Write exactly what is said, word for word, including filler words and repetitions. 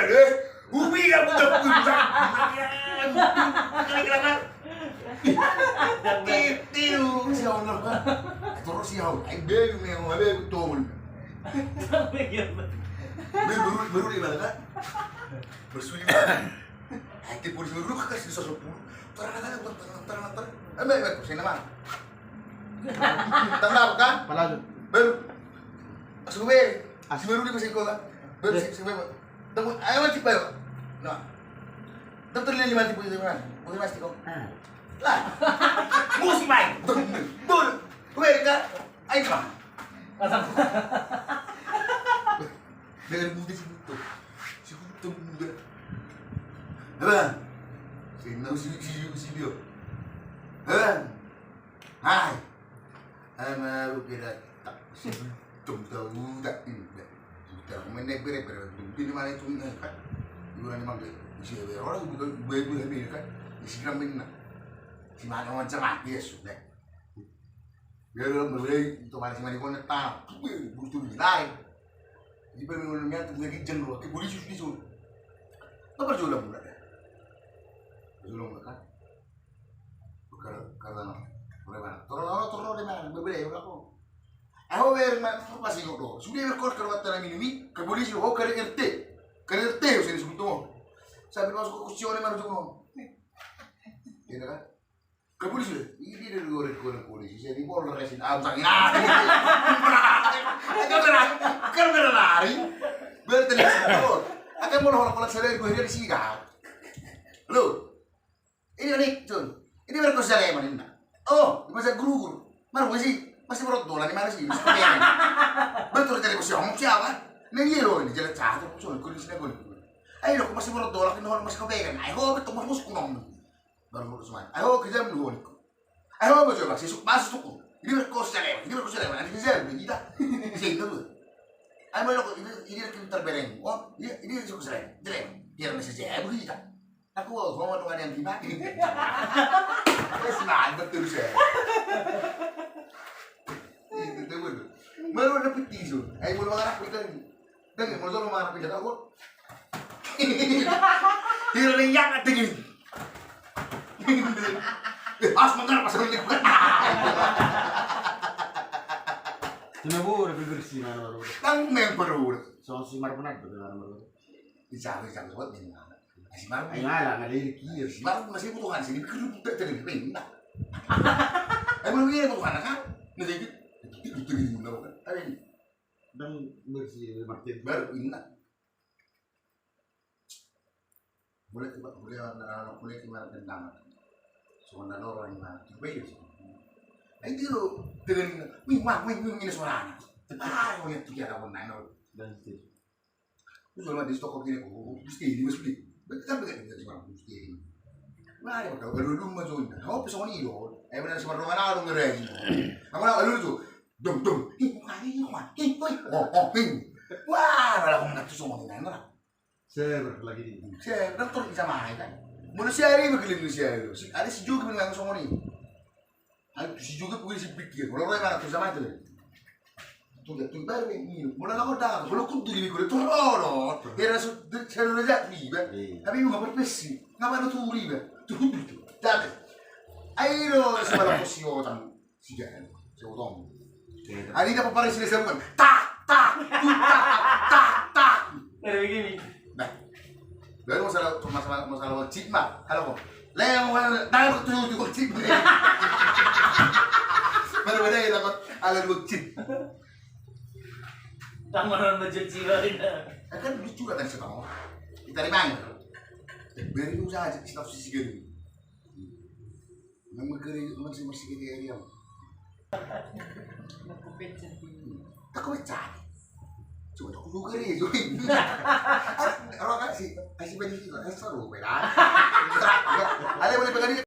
Eh, ubi ya, buta, buta. Tiru si hau na. Torus si hau. Ai belu me, ai belu tol. Belu, belu, belu di mana, kan? Bersuli. Ai, tipu di seluruh, kan, sisa sepuluh. Terang, terang, terang, terang. Ambil, ambil, sini, Mang. Tanda apa, kan? Palalu. Belu. Asal gue. As. Si Belu di masih kau, kan? Belu, si, si Belu. Temu, ayo, mati, Belu. Nah. Dokter Lili mati, punya mana? Punya mati, kok. Ah. Lah. Musim main. Belu. Gue, kan? Ayo, Mang. Asal. Dengan muda si Guto. Si Guto muda. Abang. Si, si, si, si, si Bio. Abang. Hai. Hai, mau kira tak si Guto, tahu tak ini. Guto, mana bere, bere, Guto, di mana itu, kan? Di mana emang, kan? Isi bere, orang Guto, gue, gue, gue, kan? Isi kami, nah. Si mana macam apa, ya, sudah. Dia bilang, "Beli, itu mana si Manikon, tak, butuh ni lain." Jadi, beli, beli, beli, tu, beli, kijang, lu, ke polisi, polisi, tu. Apa jualan mula, deh? Jualan mula, kan? Karena, karena, mulai mana? Toro, toro, toro, di mana? Beli, beli, berapa? Aku bayar, mana? Apa sih, kok, do? Sudah, berkor, kalau kata minum, ke polisi, oh, ke R T. Ke R T, sini, sebelum tu. Sambil masuk ke kursi, oleh mana, tu, no? Iya, kan? Ke polisi, ini dia dulu, goreng, goreng polisi. Saya di Polres ini, ah, bukan ini. Kan kena, kan kena lari. Berarti dia sih, oh. Akan mau nolak-nolak saya dari gua di sini, kan? Lo, ini nih, Jun. Ini berkos saya, mana ini? Oh, di masa guru-guru. Mana gua sih? Masih berot dolar, di mana sih? Masih kepengen. Betul, dari kursi omong siapa? Nah, iya, lo, ini jalan catur, Jun. Gua di sini, gua di sini. Ayo, lo, masih berot dolar, ini orang masih kepengen. Ayo, betul, masuk kunong. Baru ngurus man. Ayo, kerja mulu, Niko. Ayo, baca, Bang. Sisuk, masuk, suku. Ini berkos, ya, Bang. Ini berkos, ya, Bang. Ini kerja, Bang. Kita. Bisa itu, tuh. Ayo, Bang, ini, ini lagi terbereng. Oh, ini, ini sisuk, sering. Jelek. Biar masih saya, Bang, kita. Aku, gua mau ada yang gimana? Terus, nah, betul, saya. Itu, itu, betul. Baru ada peti, so. Ayo, mau marah, kita. Dang, mau tolong marah, pindah, tahu. Hira ni yang ada gini. Eh, as mengar pasal ni. Cuma bu, lebih bersih, mana baru. Tang, main baru. Soal si Marpenat, betul, mana baru. Bisa, bisa, buat ni, mana. Si Marpenat. Ayo, alah, nggak ada lagi, ya. Si Marpenat masih butuh kan, sini, kerja, butuh, jadi, pindah. Ayo, belum ini, butuh anak, kan? Nah, jadi, itu, itu, itu, ini, mana, kan? Tapi, Dang bersih, Martin. Baru inna. Mulai ke, mulai, mulai ke mana kendang. Semua nalor orang mana. Coba ya. Itu lo dengan, wih, wah, wih, wih, ini suaranya. Cepat, oh, ya, tiga tahun, nah, no. Dan itu. Itu cuma di stok gini, oh, mesti ini, mesti. Betul, betul, betul, cuma mesti ini. Nah, ya, kalau dulu mah, Jun. Kau pesoni, lo. Eh, benar, sama rumah, nah, lo ngerai. Aku, nah, lu tuh. Dong, dong. Ih, bukan ini, bukan. Ih, woi. Oh, oh, ih. Wah, malah aku mengaku sama dengan, lah. Share lagi di. Share, kan terus bisa main, kan. Mula share ini begini, mula share. Si, ada si Jogi bilang sama nih. Ada si Jogi begini, si pikir. Kalau orang mana tuh sama itu. Tuh, tuh, baru ini. Mula aku dah, kalau kudu di mikul, tuh, oh, no. Dia langsung, dia langsung lihat nih, Bang. Iya. Tapi mau ngapain sih? Ngapain tuh, Bang? Tuh, tuh, tuh. Jadi, ayo, sebelah kursi orang. Siga, si Otong. Ada yang apa-apa sini, saya bukan. Tak, tak, tak, tak, tak. Ada begini. Nah. Baru masalah, masalah, masalah wajib mah. Halo, kok. Lewat, nah, aku tuh, tuh, wajib. Baru ada yang dapat ala wajib. Tangan wajib sih, ini. Kan lucu kan, setengah. Kita di mana? Beri usaha aja, kita posisi gini. Nang magari, nang si masih gini, ya. Aku pecah. Aku pecah. Cuma aku juga nih, Joy. Orang kasih, kasih bagi kita, kasih seru, beda. Ada boleh pegang